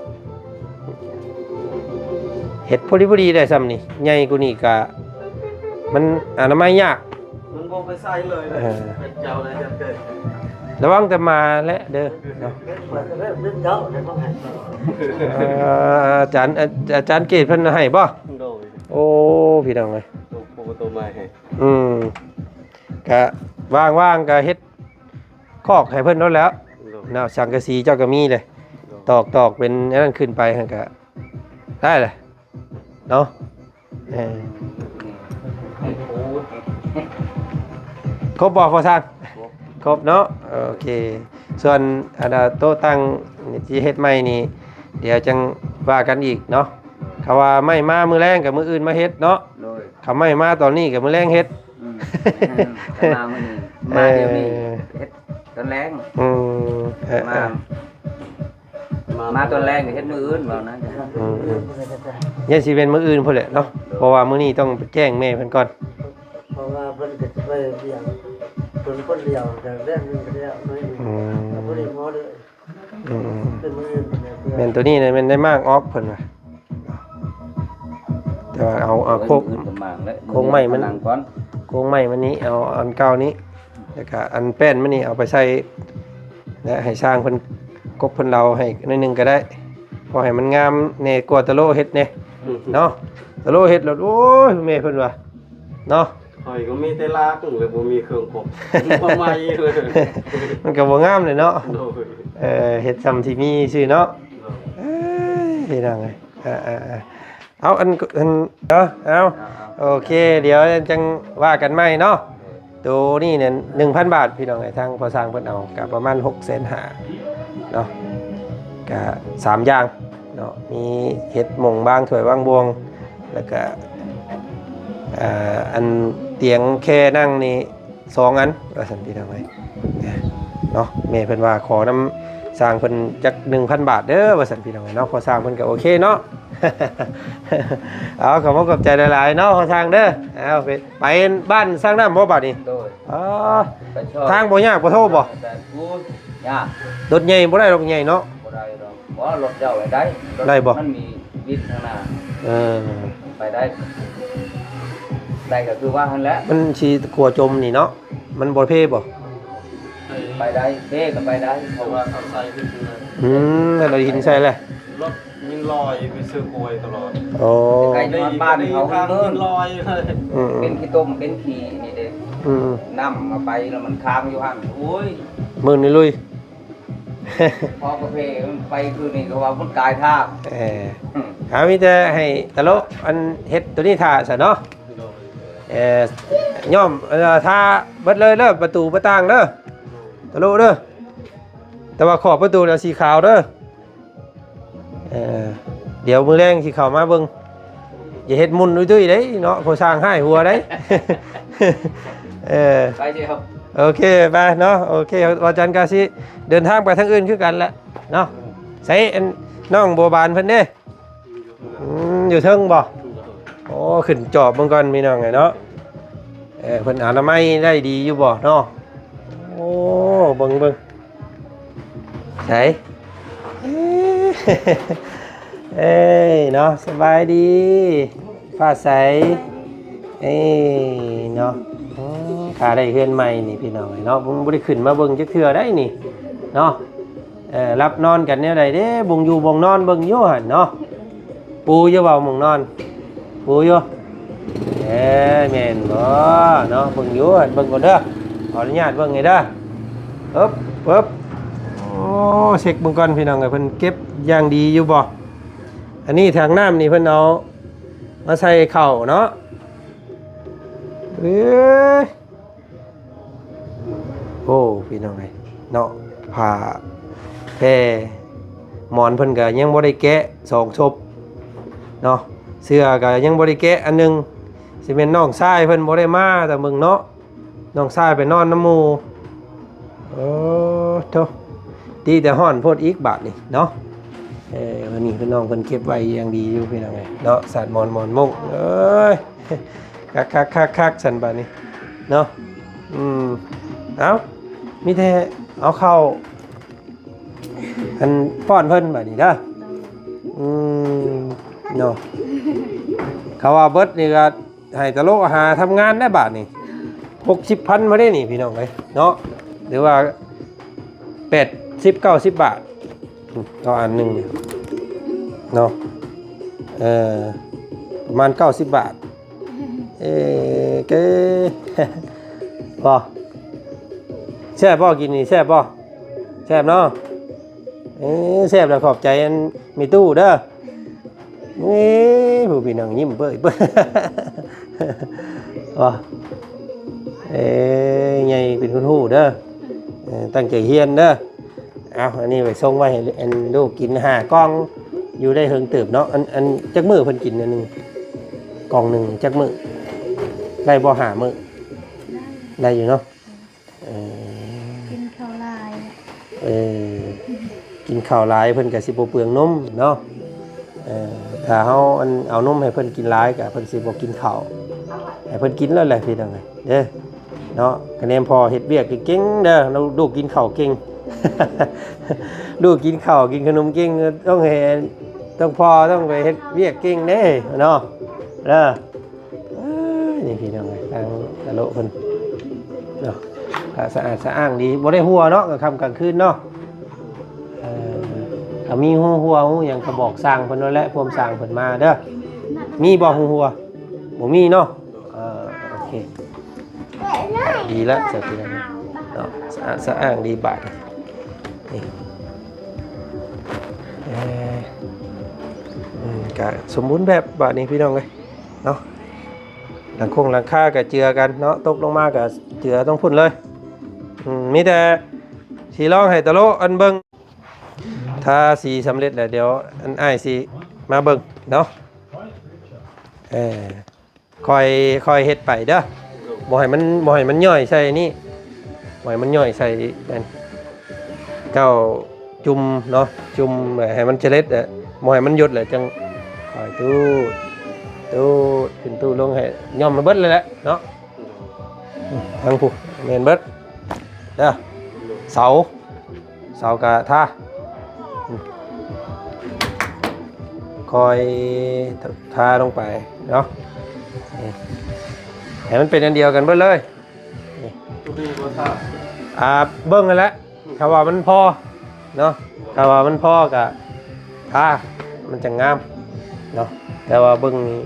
ເຮັດພໍດີໆ ໄດ້ຊ່ຳນີ້ ໃຫຍ່ກວ່ານີ້ກະມັນອະນາໄມຍາກ ມັນບໍ່ໄປໃສເລີຍ ເອີ ເປັນເຈົ້າໄດ້ຈັກເກີດ ລະວັງແຕ່ໝາແຫຼະເດີເນາະ ເປັນເຈົ້າໄດ້ບໍ່ໃຫ້ ເອີ ອາຈານ ອາ ອາຈານເກດເພິ່ນໃຫ້ບໍ່? ໂດຍ ໂອ້ ພີ່ນ້ອງເອີຍ ໂຕ ໂຕໃໝ່ໃຫ້ ອືມ ກະວ່າງໆ ກະເຮັດຄອກໃຫ້ເພິ່ນໂລດແລ້ວ ໂດຍ ເນາະ ສັງກະສີເຈົ້າກໍມີເດ້ ໂດຍ ຕອກ ຕອກເປັນອັນນັ້ນຂຶ້ນໄປຫັ້ນກະໄດ້ແຫຼະເນາະ ເອີ ຄົບບໍ່ພໍ່ຊ່າງ? ຄົບ ຄົບເນາະ ໂອເຄ ສ່ວນອັນໂຕະຕັ່ງທີ່ເຮັດໃໝ່ນີ້ ດຽວຈັ່ງວ່າກັນອີກເນາະ ຄັນວ່າໄມ້ມາມື້ແລງກໍມື້ອື່ນມາເຮັດເນາະ ໂດຍ ຄັນໄມ້ມາຕອນນີ້ກໍມື້ແລງເຮັດ ອືມ ມາມື້ນີ້ ມາດຽວນີ້ ເອີ ເຮັດຕອນແລງ ອືມ ເອີ ມາ ເອີ ມາ ມາຕອນແລງກໍເຮັດມື້ອື່ນ ເວົ້ານະ ອືມ ອືມ ຍັງຊິເປັນມື້ອື່ນພຸ້ນແຫຼະເນາະ ເພາະວ່າມື້ນີ້ຕ້ອງໄປແຈ້ງແມ່ເພິ່ນກ່ອນ ເພາະວ່າເພິ່ນກໍຊິໄປວຽກ ເພິ່ນຄົນດຽວ ແຕ່ແລກໜຶ່ງກໍໄດ້ເອົາໜ້ອຍໜຶ່ງ ອືມ ກໍບໍ່ໄດ້ພໍເລີຍ ອືມ ເປັນມື້ອື່ນເພິ່ນແມ່ນ ແມ່ນໂຕນີ້ນະ ແມ່ນໄດ້ມ້າງອອກເພິ່ນວ່າ ແຕ່ວ່າເອົາ ເອົາໂຄງ ໂຄງໄມ້ມັນ ໂຄງໄມ້ມັນນີ້ ເອົາອັນເກົ່ານີ້ ແລ້ວກະອັນແປ້ນມັນນີ້ເອົາໄປໃສ່ ແລະ ໃຫ້ຊ່າງເພິ່ນກົບເພິ່ນເລົາໃຫ້ໜ້ອຍໜຶ່ງກໍໄດ້ ພໍໃຫ້ມັນງາມແດ່ກວ່າຕະໂລເຮັດແດ່ ອືມ ເນາະ ຕະໂລເຮັດໂລດ ໂອ້ຍ ແມ່ເພິ່ນວ່າເນາະ ຂ້ອຍກໍມີແຕ່ລາກ ແລ້ວບໍ່ມີເຄື່ອງຄົບ ບໍ່ໃໝ່ເລີຍ ມັນກໍບໍ່ງາມເລີຍເນາະ ໂດຍ ເອີ ເຮັດຊ່ຳທີ່ມີຊື່ເນາະ ໂດຍ ເອີຍ ພີ່ນ້ອງເອີຍ ອ່າໆ ເອົາ ອັນ ອັນ ເນາະ ເອົາ ອ່າໆ ໂອເຄ ດຽວຈັ່ງວ່າກັນໃໝ່ເນາະ ໂຕນີ້ນັ້ນ ໜຶ່ງພັນບາດ ພີ່ນ້ອງເອີຍ ທາງພໍ່ຊ່າງເພິ່ນເອົາ ກະປະມານຫົກແສນຫ້າເນາະ ກະສາມຢ່າງເນາະ ມີເຮັດໝົງ ບາງຖ້ວຍ ບາງບ່ວງ ແລ້ວກະ ອ່າ ອັນຕຽງແຄ່ນັ່ງນີ້ສອງອັນ ວ່າຊັ້ນພີ່ນ້ອງເອີຍເນາະ. ແມ່ເພິ່ນວ່າຂໍນຳຊ່າງເພິ່ນຈັກໜຶ່ງພັນບາດເດີ ວ່າຊັ້ນພີ່ນ້ອງເອີຍເນາະ. ພໍ່ຊ່າງເພິ່ນກໍໂອເຄເນາະ. ເອົາ ຂອບອົກຂອບໃຈຫຼາຍໆເນາະ ພໍ່ຊ່າງເດີ. ເອົາ ໄປ ໄປບ້ານສ້າງນ້ຳບໍ່ບາດນີ້? ໂດຍ ອໍ ໄປຊ່ອຍ ທາງບໍ່ຍາກບໍ່ໂທບໍ່? ໂອ້ຍ ຍາກ ລົດໃຫຍ່ບໍ່ໄດ້ ລົດໃຫຍ່ເນາະ ບໍ່ໄດ້ດອກ. ບໍ່ ລົດເຈົ້າໄດ້ ໄດ້ບໍ່? ມັນມີວິນທາງໜ້າ ເອີ ໄປໄດ້ ໄດ້ກໍຄືວ່າຫັ້ນແຫຼະ. ມັນຊິຂົວຈົມນີ້ເນາະ ມັນບໍ່ເພບໍ່? ໄປໄດ້ ເພກໍໄປໄດ້ ເພາະວ່າເຂົາໃສ່ວິນ ອືມ ເຂົາເອົາຫີນໃສ່ແຫຼະ ລົດ ມີລອຍໄປຊື້ກ້ວຍຕະຫຼອດ. ໂອ້ ໃກ້ນອນບ້ານເຂົາ ມີລອຍເລີຍ ອືມ ເປັນຂີ້ຕົມເປັນຂີ້ນີ້ເດ້ ອືມ ນ້ຳມາໄປແລ້ວມັນຄ້າງຢູ່ຫັ້ນ. ໂອ້ຍ ມື້ນີ້ລຸຍ ພໍກາເຟໄປຄືນນີ້ກໍວ່າມັນກາຍທາງ. ເອີ ເອົາ ມີແຕ່ໃຫ້ຕະໂລະ ອັນເຮັດໂຕນີ້ຖ້າຊະເນາະ. ໂດຍ ເອີ ຍ້ອມ ເອີ ຖ້າເບິດເລີຍເດີ ປະຕູປະຕ່າງເດີ ຕະໂລະເດີ. ແຕ່ວ່າຂອບປະຕູນະ ເອົາສີຂາວເດີ. ເອີ ດຽວມື້ແລງຊິເຂົ້າມາເບິ່ງ ຢ່າເຮັດໝຸ່ນຕຸ້ຍໆເດ້ເນາະ ຜູ້ຊ່າງຮ້າຍຫົວເດ້. ເອີ ໄປເດີ ໂອເຄ ໄປເນາະ ໂອເຄ. ວ່າຈັນກະຊິເດີນທາງໄປທາງອື່ນຄືກັນແຫຼະເນາະ. ໃສ ອັນ ນ້ອງບົວບານເພິ່ນເດ້? ອືມ ຢູ່ເທິງບໍ່? ໂອ້ ຂຶ້ນຈອບເບິ່ງກ່ອນ ພີ່ນ້ອງເອີຍເນາະ. ເອີ ເພິ່ນອະນາໄມໄດ້ດີຢູ່ບໍ່ເນາະ? ໂອ້ ເບິ່ງ ເບິ່ງ ໃສ ເອີຍ ເນາະ ສະບາຍດີ ຟ້າໃສ ເອີຍ ເນາະ. ອືມ ຖ້າໄດ້ເຮືອນໃໝ່ນີ້ ພີ່ນ້ອງເອີຍເນາະ ບໍ່ໄດ້ຂຶ້ນມາເບິ່ງຈັກເທື່ອໄດ໋ນີ້ເນາະ. ເອີ ຫຼັບນອນກັນແນວໃດເດ້? ບ່ອນຢູ່ບ່ອນນອນເບິ່ງຢູ່ຫັ້ນເນາະ. ປູຢູ່ບໍ່ໝ່ອງນອນ? ປູຢູ່. ເອີ ແມ່ນບໍ່ເນາະ? ເບິ່ງຢູ່ ເບິ່ງກ່ອນເດີ. ຂໍອະນຸຍາດເບິ່ງໃຫ້ເດີ. ເອີບ ເອີບ. ໂອ້ ເຊັກເບິ່ງກ່ອນ ພີ່ນ້ອງເອີຍ ເພິ່ນເກັບຢ່າງດີຢູ່ບໍ່? ອັນນີ້ຖັງນ້ຳນີ້ເພິ່ນເອົາມາໃສ່ເຂົ້າເນາະ. ເອີຍ. ໂອ້ ພີ່ນ້ອງເອີຍເນາະ ຜ້າແພໝອນເພິ່ນກໍຍັງບໍ່ໄດ້ແກະສອງສົບເນາະ. ເສື້ອກໍຍັງບໍ່ໄດ້ແກະອັນໜຶ່ງ ຊິແມ່ນນ້ອງຊາຍເພິ່ນບໍ່ໄດ້ມາຕາເບິ່ງເນາະ. ນ້ອງຊາຍໄປນອນນຳໝູ່. ໂອ້ໂທ້ ດີແຕ່ຮ້ອນໂພດອີກບາດນີ້ເນາະ. ເອີ ອັນນີ້ພີ່ນ້ອງເພິ່ນເກັບໄວ້ຢ່າງດີຢູ່ ພີ່ນ້ອງເອີຍເນາະ. ສາດໝອນ ໝອນມຸ້ງ ເອີຍ ຄັກໆໆໆ ຊັ້ນບາດນີ້ເນາະ. ອືມ ເອົ້າ ມີແຕ່ເອົາເຂົ້າ ອັນ ປ້ອນເພິ່ນບາດນີ້ເດີ. ອືມ ເນາະ ເຂົາວ່າເບິດນີ້ກໍໃຫ້ຕະໂລະຫາທຳງານໄດ້ບາດນີ້. ຫົກສິບພັນ ມາໄດ້ນີ້ ພີ່ນ້ອງເອີຍເນາະ ຫຼືວ່າ ແປດສິບ ເກົ້າສິບບາດ ຕໍ່ອັນໜຶ່ງເນາະ. ເອີ ປະມານເກົ້າສິບບາດ. ເອີ ເກ ບໍ່ ແຊບບໍ່? ກິນນີ້ແຊບບໍ່? ແຊບເນາະ. ເອີ ແຊບແລ້ວຂອບໃຈອັນແມ່ຕູ້ເດີ. ເອີ ຜູ້ພີ່ນ້ອງຍິ້ມເປີຍໆ ບໍ່ ເອີ ໃຫຍ່ເປັນຄົນຮູ້ເດີ. ເອີ ຕັ້ງໃຈຮຽນເດີ. ເອົາ ອັນນີ້ໄວ້ສົ່ງໄວ້ໃຫ້ອັນລູກກິນຫ້າກ່ອງ ຢູ່ໄດ້ເຖິງເຕີບເນາະ. ອັນ ອັນຈັກມື້ເພິ່ນກິນອັນໜຶ່ງ ກ່ອງໜຶ່ງຈັກມື້? ໄດ້ບໍ່ ຫ້າມື້? ໄດ້ ໄດ້ຢູ່ເນາະ. ເອີ ກິນເຂົ້າຫຼາຍ ເອີ ກິນເຂົ້າຫຼາຍເພິ່ນກໍຊິບໍ່ເປືອງນົມເນາະ. ເອີ ຖ້າເຮົາອັນເອົານົມໃຫ້ເພິ່ນກິນຫຼາຍກໍເພິ່ນຊິບໍ່ກິນເຂົ້າ ໃຫ້ເພິ່ນກິນແລ້ວແຫຼະ ພີ່ນ້ອງເອີຍເດີເນາະ. ຄະແນນພໍ່ເຮັດວຽກເກັ່ງໆເດີ ລູກກິນເຂົ້າເກັ່ງ ລູກກິນເຂົ້າກິນຂະໜົມເກັ່ງ ຕ້ອງໃຫ້ ຕ້ອງ ພໍ່ຕ້ອງໄປເຮັດວຽກເກັ່ງເດ້ເນາະ ເດີ. ເອີຍ ນີ້ພີ່ນ້ອງເອີຍ ທາງຕະໂລະເພິ່ນເນາະ ກະສະອາດສະອ້າງດີ ບໍ່ໄດ້ຮົ່ວເນາະ ກາງຄ່ຳກາງຄືນເນາະ. ເອີ ຖ້າມີຮູຮົ່ວຮູຫຍັງກະບອກຊ່າງເພິ່ນນັ້ນແຫຼະ ພວມຊ່າງເພິ່ນມາເດີ. ມີບໍ່ຮູຮົ່ວ? ບໍ່ມີເນາະ. ເອີ ໂອເຄ ດີລະ ສະອາດ ສະອ້າງດີບາດນີ້. ເອີ ອືມ ກະສົມບູນແບບບາດນີ້ ພີ່ນ້ອງເອີຍເນາະ. ຫຼັງຄົງຫຼັງຄາກໍເຈື່ອກັນເນາະ ຕົກລົງມາກໍເຈື່ອຕົງພຸ້ນເລີຍ. ອືມ ມີແຕ່ຊິລອງໃຫ້ຕະໂລະອັນເບິ່ງ ທາສີສຳເລັດແລ້ວ ດຽວອັນອ້າຍຊິມາເບິ່ງເນາະ. ເອີ ຄ່ອຍ ຄ່ອຍເຮັດໄປເດີ ບໍ່ໃຫ້ມັນ ບໍ່ໃຫ້ມັນຍ່ອຍໃສ່ນີ້ ບໍ່ໃຫ້ມັນຍ່ອຍໃສ່ນັ້ນ ເຈົ້າຈຸ່ມເນາະ ຈຸ່ມໃຫ້ມັນຈະເລັດ ບໍ່ໃຫ້ມັນຢົດ ແລ້ວຈັ່ງຄ່ອຍຕູດ ຕູດຂຶ້ນ ຕູດລົງ ໃຫ້ຫຍ້ອມໃຫ້ເບິດເລີຍແຫຼະເນາະ. ທາງຜູ້ແມ່ນເບິດເດີ ເສົາ ເສົາກະທາ ຄ່ອຍທາລົງໄປເນາະ ໃຫ້ມັນເປັນອັນດຽວກັນເບິດເລີຍ. ອ່າ ເບິ່ງຫັ້ນແຫຼະ ຖ້າວ່າມັນພໍເນາະ ຖ້າວ່າມັນພໍກະທາ ມັນຈະງາມເນາະ ແຕ່ວ່າເບິ່ງນີ້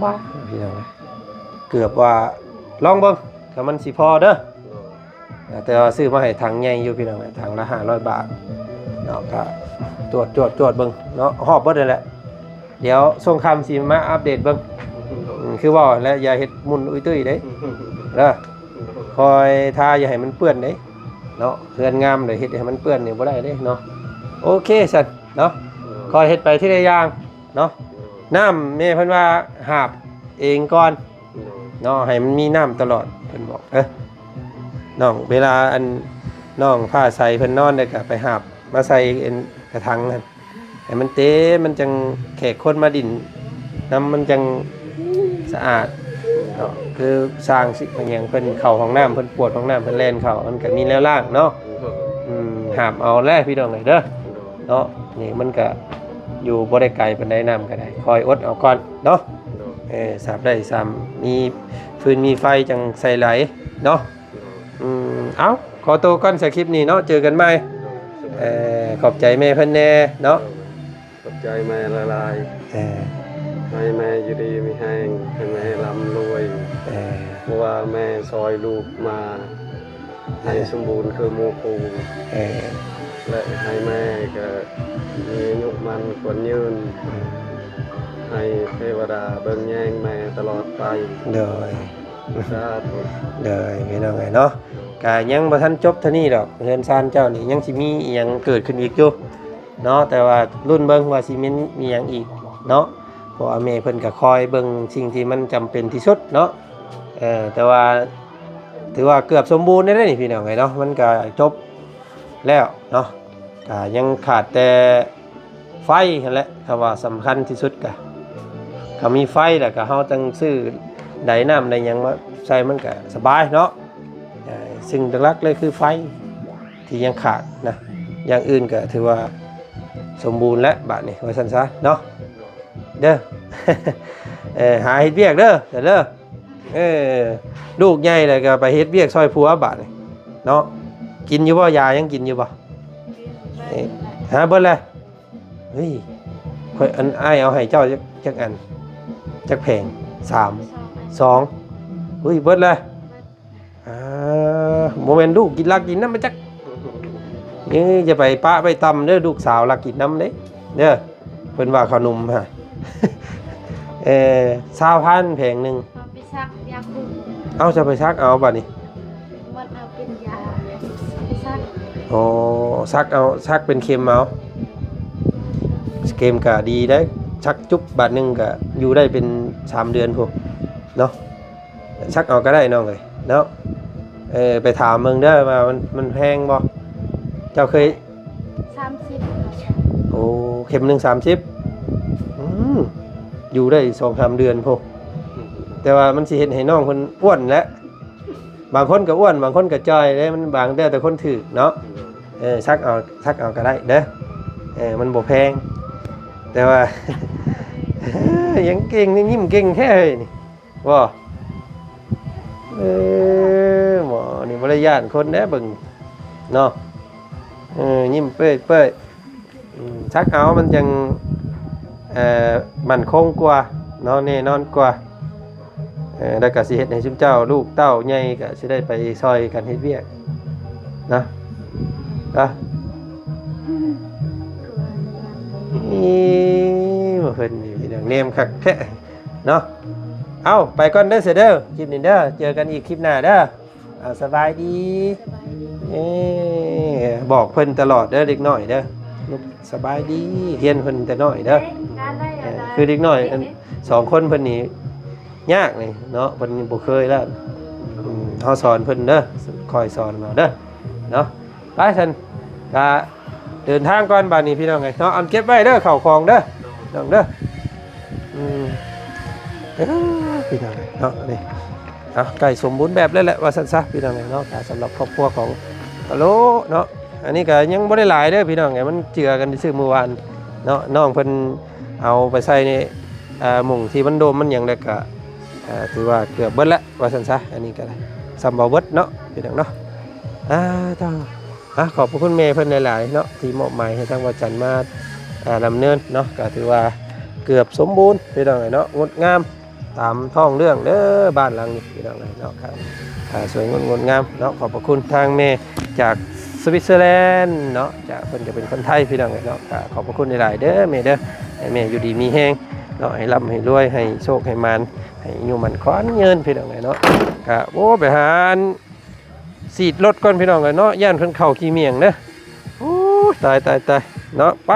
ບ້າ ພີ່ນ້ອງເອີຍ ເກືອບວ່າ ລອງເບິ່ງ ຖ້າມັນຊິພໍເດີ ແຕ່ວ່າຊື້ມາໃຫ້ຖັງໃຫຍ່ຢູ່ ພີ່ນ້ອງເອີຍ ຖັງລະຫ້າຮ້ອຍບາດເນາະ ກະຈວດໆໆເບິ່ງເນາະ ຮອບເບິດນັ້ນແຫຼະ ດຽວຊ່ວງຄ່ຳຊິມາອັບເດດເບິ່ງ ອືມ ຄືເວົ້າຫັ້ນແຫຼະ ຢ່າເຮັດໝຸ່ນອຸຍຕຸ້ຍເດ້ ເດີ ຄ່ອຍທາ ຢ່າໃຫ້ມັນເປື້ອນເດ້ເນາະ ເຮືອນງາມແລ້ວເຮັດໃຫ້ມັນເປື້ອນນີ້ບໍ່ໄດ້ເດ້ເນາະ. ໂອເຄຊັ້ນເນາະ ຄ່ອຍເຮັດໄປທີລະຢ່າງເນາະ ນ້ຳແມ່ເພິ່ນວ່າຫາບເອງກ່ອນເນາະ ໃຫ້ມັນມີນ້ຳຕະຫຼອດ ເພິ່ນບອກ ເອີ ນ້ອງ ເວລາອັນ ນ້ອງຟ້າໃສເພິ່ນນອນແລ້ວກະໄປຫາບມາໃສ່ອັນກະຖັງຫັ້ນ ໃຫ້ມັນເຕັມ ມັນຈັ່ງແຂກຄົນມາດິນນຳ ມັນຈັ່ງສະອາດເນາະ ຄືສ້າງຊິຫຍັງ ເພິ່ນເຂົ້າຫ້ອງນ້ຳ ເພິ່ນປວດຫ້ອງນ້ຳ ເພິ່ນແລ່ນເຂົ້າ ມັນກະມີແນວລ້າງເນາະ ອືມ ຫາບເອົາແຫຼະ ພີ່ນ້ອງເອີຍເດີເນາະ ນີ້ມັນກະຢູ່ບໍ່ໄດ້ໄກປານໃດ ນ້ຳກະໄດ້ ຄ່ອຍອົດເອົາກ່ອນເນາະ ເອີ ສາບໄດ້ສາມ ມີຟືນມີໄຟຈັ່ງໃສ່ໄຫຼເນາະ. ອືມ ເອົ້າ ຂໍໂຕກ່ອນສະ ຄລິບນີ້ເນາະ ເຈີກັນໃໝ່ ເອີ ຂອບໃຈແມ່ເພິ່ນແດ່ເນາະ ຂອບໃຈແມ່ຫຼາຍໆ ເອີ ໃຫ້ແມ່ຢູ່ດີມີແຮງ ໃຫ້ແມ່ລ່ຳລວຍ ເອີ ເພາະວ່າແມ່ຊ່ອຍລູກມາໃຫ້ສົມບູນຄືໝູ່ຄູ່ ເອີ ແລະ ໃຫ້ແມ່ກະມີອາຍຸໝັ້ນຂວັນຍືນ ອືມ ໃຫ້ເທວະດາເບິ່ງແຍງແມ່ຕະຫຼອດໄປ ໂດຍ. ສາທຸ ເດີ ພີ່ນ້ອງເອີຍເນາະ ກະຍັງບໍ່ທັນຈົບເທົ່ານີ້ດອກ ເຮືອນຊານເຈົ້ານີ້ຍັງຊິມີອີ່ຫຍັງເກີດຂຶ້ນອີກຢູ່ເນາະ ແຕ່ວ່າລຸ້ນເບິ່ງວ່າຊິມີອີ່ຫຍັງອີກເນາະ ເພາະວ່າແມ່ເພິ່ນກະຄອຍເບິ່ງສິ່ງທີ່ມັນຈຳເປັນທີ່ສຸດເນາະ ເອີ ແຕ່ວ່າຖືວ່າເກືອບສົມບູນແລ້ວເດ້ນີ້ ພີ່ນ້ອງເອີຍເນາະ ມັນກະຈົບແລ້ວເນາະ ກະຍັງຂາດແຕ່ ໄຟຫັ້ນແຫຼະ ຄຳວ່າສຳຄັນທີ່ສຸດກະ ຖ້າມີໄຟແລ້ວກະເຮົາຈັ່ງຊື້ໄດນ້ຳໄດຫຍັງມາໃສ່ ມັນກະສະບາຍເນາະ ເອີ ສິ່ງຫຼັກໆເລີຍຄືໄຟທີ່ຍັງຂາດນະ ຢ່າງອື່ນກະຖືວ່າສົມບູນແລ້ວບາດນີ້ ວ່າຊັ້ນຊະເນາະ ເດີ ເອີ ຫາເຮັດວຽກເດີ ເດີ ເອີ ລູກໃຫຍ່ແລ້ວກະໄປເຮັດວຽກຊ່ອຍຜົວບາດນີ້ເນາະ ກິນຢູ່ບໍ່ ຢາຍັງກິນຢູ່ບໍ່ ເອີ ຫາເບິດແລ້ວ ເຮີ້ຍ ຂ້ອຍ ອັນ ອ້າຍເອົາໃຫ້ເຈົ້າຈັກ ຈັກອັນ ຈັກແຜງ ສາມ ສອງ ເຮີ້ຍ ເບິດແລ້ວ ອ່າ ບໍ່ແມ່ນລູກກິນ ລັກກິນນຳມາຈັກ ເອີ ຢ່າໄປປະໄປຕຳເດີ ລູກສາວລັກກິນນຳເດ້ ເດີ ເພິ່ນວ່າເຂົ້າໜຸ່ມຫັ້ນ ເອີ ຊາວພັນແຜງໜຶ່ງ ເອົາໄປສັກຢາຄຸມ ເອົາ ຈະໄປສັກເອົາບາດນີ້ ມັນເອົາເປັນຢາໄປສັກ ອໍ ສັກເອົາ ສັກເປັນເຂັມເອົາ ເຂັມກະດີເດ້ ສັກຈຸບບາດໜຶ່ງກະຢູ່ໄດ້ເປັນສາມເດືອນພຸ້ນເນາະ ສັກເອົາກະໄດ້ນ້ອງເອີຍເນາະ ເອີ ໄປຖາມເບິ່ງເດີວ່າມັນ ມັນແພງບໍ່ ເຈົ້າເຄີຍ ສາມສິບ ໂອ້ ເຂັມໜຶ່ງສາມສິບ ອືມ ຢູ່ໄດ້ສອງສາມເດືອນພຸ້ນ ແຕ່ວ່າມັນຊິເຮັດໃຫ້ນ້ອງເພິ່ນອ້ວນແຫຼະ ບາງຄົນກະອ້ວນ ບາງຄົນກະຈ່ອຍເດ້ ມັນບາງແຕ່ ແຕ່ຄົນຖືກເນາະ ເອີ ສັກເອົາ ສັກເອົາກະໄດ້ເດີ ເອີ ມັນບໍ່ແພງ ແຕ່ວ່າ ຍັງເກັ່ງ ນີ້ຍິ້ມເກັ່ງແທ້ເຮີ້ຍນີ້ ບໍ່ ເອີ ໝໍນີ້ບໍ່ໄດ້ຢ້ານຄົນເດ້ເບິ່ງເນາະ ເອີ ຍິ້ມເປີ້ຍໆ ອືມ ສັກເອົາມັນຈັ່ງ ເອີ ໝັ້ນຄົງກວ່າເນາະ ແນ່ນອນກວ່າ ເອີ ແລ້ວກະຊິເຮັດໃຫ້ຊຸມເຈົ້າລູກເຕົ້າໃຫຍ່ກະຊິໄດ້ໄປຊ່ອຍກັນເຮັດວຽກເນາະ ກະ ນີ້ ເພິ່ນນີ້ເນມຄັກແທ້ເນາະ ເອົ້າ ໄປກ່ອນເດີ ເສຍເດີ ຄລິບນີ້ເດີ ເຈີກັນອີກຄລິບໜ້າເດີ ເອົາ ສະບາຍດີ ເອີ ບອກເພິ່ນຕະຫຼອດເດີ ເດັກນ້ອຍເດີ ສະບາຍດີ ຮຽນເພິ່ນແຕ່ນ້ອຍເດີ ເອີ ຄືເດັກນ້ອຍອັນສອງຄົນເພິ່ນນີ້ ຍາກນີ້ເນາະ ເພິ່ນຍັງບໍ່ເຄີຍແລ້ວ. ອືມ ເຮົາສອນເພິ່ນເດີ ຄ່ອຍສອນເອົາເດີເນາະ. ໄປຊັ້ນ ກະເດີນທາງກ່ອນບາດນີ້ພີ່ນ້ອງເອີຍເນາະ. ອັນເກັບໄວ້ເດີ ເຂົ້າຂອງເດີ ນ້ອງເດີ. ອືມ ເອີ ພີ່ນ້ອງເອີຍເນາະ ນີ້ ເອົາ ໃກ້ສົມບູນແບບແລ້ວແຫຼະ ວ່າຊັ້ນຊະ ພີ່ນ້ອງເອີຍເນາະ. ກະສຳລັບຄອບຄົວຂອງຕາໂລເນາະ ອັນນີ້ກະຍັງບໍ່ໄດ້ຫຼາຍເດີພີ່ນ້ອງເອີຍ ມັນເຈື່ອກັນຊື່ມື້ວານເນາະ. ນ້ອງເພິ່ນເອົາໄປໃສ່ໃນ ອ່າ ມຸ້ງທີ່ມັນໂດມມັນຫຍັງ ແລ້ວກະ ອ່າ ຖືວ່າເກືອບເບິດແລ້ວ ວ່າຊັ້ນຊະ. ອັນນີ້ກໍໄດ້ສ່ຳບໍ່ເບິດເນາະ ພີ່ນ້ອງເນາະ. ອ່າ ຕ້ອງ ອ່າ ຂອບພະຄຸນແມ່ເພິ່ນຫຼາຍໆເນາະ ທີ່ມອບໝາຍໃຫ້ທາງບ່າວຈັນມາ ອ່າ ດຳເນີນເນາະ. ກໍຖືວ່າເກືອບສົມບູນ ພີ່ນ້ອງເອີຍເນາະ ງົດງາມຕາມທ້ອງເລື່ອງເດີ ບ້ານຫຼັງນີ້ ພີ່ນ້ອງເອີຍເນາະ. ກໍ ອ່າ ສວຍງົດ ງົດງາມເນາະ. ຂອບພະຄຸນທາງແມ່ຈາກສະວິດເຊີແລນເນາະ ຈາກ ເພິ່ນກໍເປັນຄົນໄທ ພີ່ນ້ອງເອີຍເນາະ. ກໍຂອບພະຄຸນຫຼາຍໆເດີແມ່ເດີ ໃຫ້ແມ່ຢູ່ດີມີແຮງເນາະ ໃຫ້ລ່ຳໃຫ້ລວຍ ໃຫ້ໂຊກໃຫ້ໝານ ໃຫ້ອາຍຸໝັ້ນຂວັນຍືນ ພີ່ນ້ອງເອີຍເນາະ. ກະ ໂອ້ ໄປຫາອັນສີດລົດກ່ອນ ພີ່ນ້ອງເອີຍເນາະ ຢ້ານເພິ່ນເຂົ້າຂີ້ໝ້ຽງເດີ. ໂອ້ຍ ຕາຍ ຕາຍ ຕາຍເນາະ. ໄປ